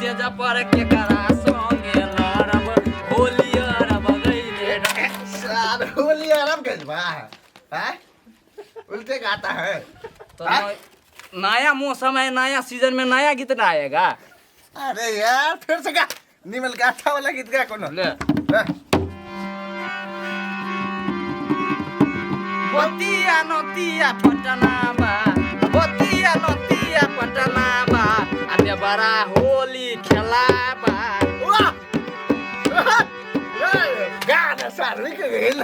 से जपर केकरा संगे लड़ब होली अरब गइले रे। सार होली अरब गइल बा हैं उल्टे गाता है तो नया मौसम है, नया सीजन में नया गीत ना आएगा। अरे यार फिर से गा, निमल का अच्छा वाला गीत गा कोनो। ले। ले। बतिया नतिया पटना बा, बतिया नतिया पटना बा, आ देवरा होली खेलाबा। वाह ए, गा ना सार के गेल।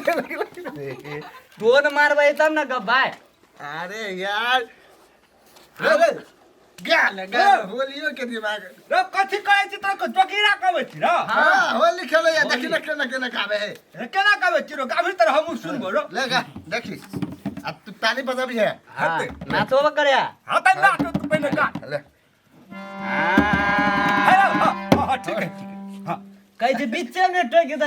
टोन मारबै तब न गब्बाय। अरे यार रे रे गा ना गा ना, होलियो के दिमाग। रे कथी कहै छी तोरा? जोगीरा कहबै छी रे? हाँ, होली खेले या देखी ना केना केना गावे है। रे केना कहबै छी रो? गाभी तर हमहूँ सुनबो रो। ले गा देखी, अब तू ताली बजाबी है। हाँ, नाचो करया। हाँ तऽ नाच तू पहिने गा। ले। हे हाँ हाँ ठीक है ठीक है हाँ। कहै छै बीचे में टोकि दे।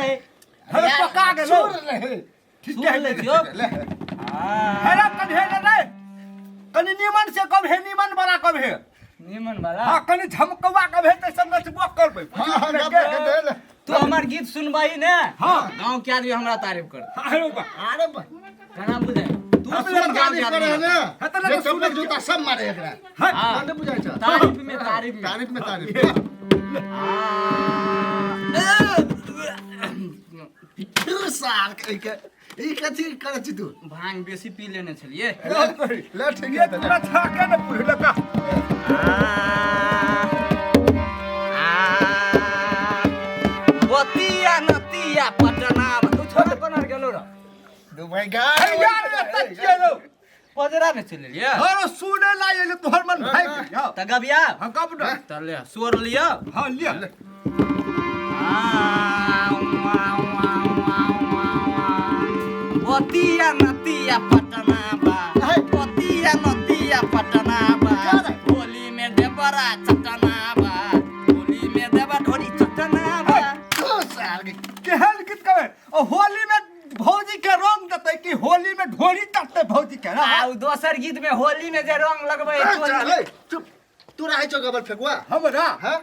हे पका गेलो। सुर नहीं। ठीक सुन है। लै छियौ। ले। हे रे कनि हे रे रे कनि नीमन से कब हे, नीमन वाला कब हे? निमन वाला। हाँ कनि झमकौआ कब हे तऽ संग से करबै। हाँ हाँ गा गा दे ले। तू हमर गीत सुनबही ने, हाँ। गाँव के आदमी हमरा तारीफ कर। हाँ रो बा। अरे बा केना बुझे तू? हम सुन, गाँव के तारीफ आदमी करे है हमरा। ना। हाँ, तऽ जे लगे चप्पल सुनै जूता सब मारे एकरा। हाँ। हाँ। नहीं बुझाइ छ? तारीफ में, तारीफ में। तारीफ में तारीफ। तू सार के के ई कथी करै छी तू? भांग बेसी पी लेने छलिए। ले ले ठीक ये है ले। तोरा छाके ने पुरलका। बतिया नतिया पटना तू छोड़ कोना गेलो र? दुबई गा। हे यार एतऽ छियै रौ। पजरा में चलि एलियै। हँ सुने ला एलियै, तोहर मन भागि गेल। तऽ गबिया। हाँ गब न। तऽ ले स्वर लिअ। हाँ लिअ। बतिया नतिया पटना बा, बतिया नतिया पटना बा, होली में देवरा चटना बा, होली में देवा ढोरी चटना बा। तू सार के केहन गीत कहबै ओ? होली में भौजी के रंग देतै कि होली में ढोरी चटतै भौजी के? आ उ दोसर गीत में होली में जे रंग लगबै ए, चोली। चल, ए, चुप तू रहै छौ गोबर फेकुआ। हमरा हाँ।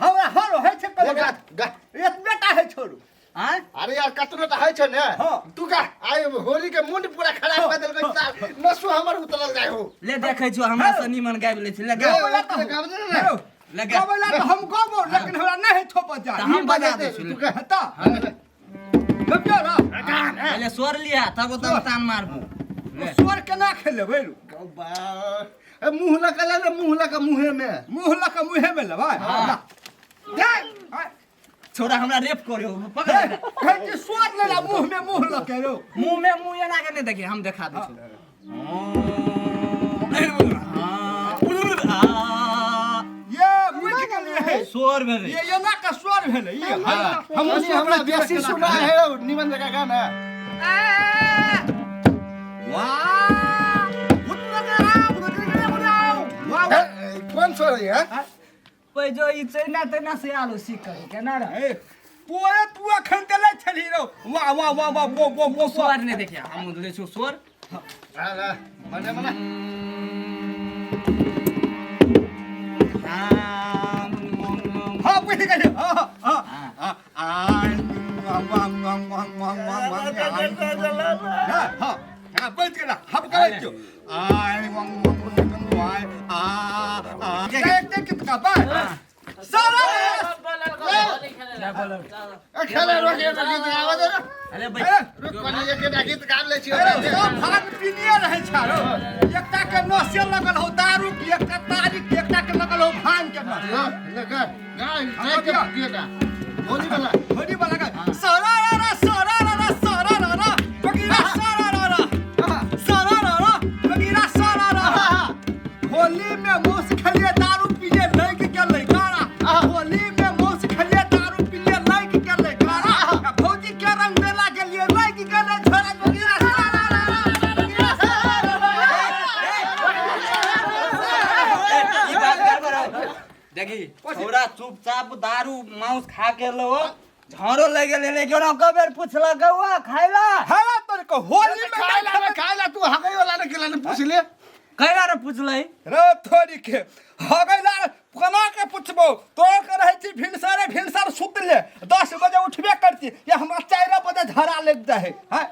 हमरा हर होइ छै। ले गा गा। एतबे टा है छोड़ू। आँय? अरे यार कतनो तऽ होइ छौ ने। हाँ। तू गा, आइ होली के मुंड पूरा खराब कर देलकै साल, नसु हमर उतरल जाय हो। ले देखै छियौ, हमरा से निमन गाबि लै छै, ले गा। ले, ले, गाबै दे ने। हेलो, ले गा। गबैला तऽ हम गबो, लेकिन हमरा नहि है छोपत जा। तऽ हम बजा दै छी। तू गा। तऽ गबियौ ना। पहिले स्वर लिया तब ओतऽ तान मारबू। ले। स्वर केना खेलेबै रू? गौबा। ए, मुँह लगा ले ने, मुँह लगा मुँहे में। मुँह लऽ कऽ मुँहे में लेबै। हाँ। जाय। छोरा हमरा रेप करियो पकड़। कहै छी स्वाद लेला मुँह में मुँह लऽ के रौ। मुँह में मुँह एना के नहि देखी, हम देखा दै छी। ये बुझि गेलियै। स्वर भेलै। ये एना के स्वर भेलै ये। हाँ। हम कनि हमरा बेसी सुना है निमन जगह गाना। वाह वाह। ए, कोन स्वर है? पैजो ई चैना तैना से आलू सीख कर केना रह। ए, तोरे तू अखन देले छली रौ वाह वाह वाह वाह वो वो वो। स्वर नहि देखिए, हम लै छियौ स्वर। ला, ला, मने मने। हाँ बुझि गेलियै। हाँ हाँ हाँ आ हाँ हाँ हाँ बुझि गेला। हम कहै छियौ आय आ आ एक गीत गाबै सारा। ए, खेले रोक, एगो गीत गाबऽ दे रे। अरे भाई। रुक, कनि एकेटा गीत गाबि लै छी। अरे सब भाग पीनिये रहै छै रौ। एकटा के नशे लगल हो दारू के, एकटा तारी के, एकटा के लगल हो भांग के नशे। हाँ, ले गा, गा, जाय के गीत गा। होली वाला। होली वाला गा। सारा रा रा सारा रा रा सारा रा रा बगीरा सारा रा रा सारा रा रा बगीरा सारा रा रा। होली में मांस खेलिए दारू पीलिए लैग गेलै गारा। होली में मांस खेलिए दारू पीलिए लैग गेलै गारा। आ भौजी के रंग देला गेलिए लैग गेलै छोरा बगीरा सारा रा रा बगीरा सारा रा रा। ई बात गड़बड़ है। देखी छोरा चुपचाप दारू मांस खा के लो झाड़ो लग गेलै, लेकिन ओकर बेर पुछलक हुआ खाइला। हरा तोर के होली में खाय ला रे, खाय ला, तू हगै वाला ने गेला ने पूछ ले। कैला रे पुछलै? रे थोड़ी के हगैला कोना के पुछबो? तोर के रहै छी भिनसरे भिनसर सुतले 10 बजे उठबे करती या हमरा 4 बजे झड़ा लग जाए है।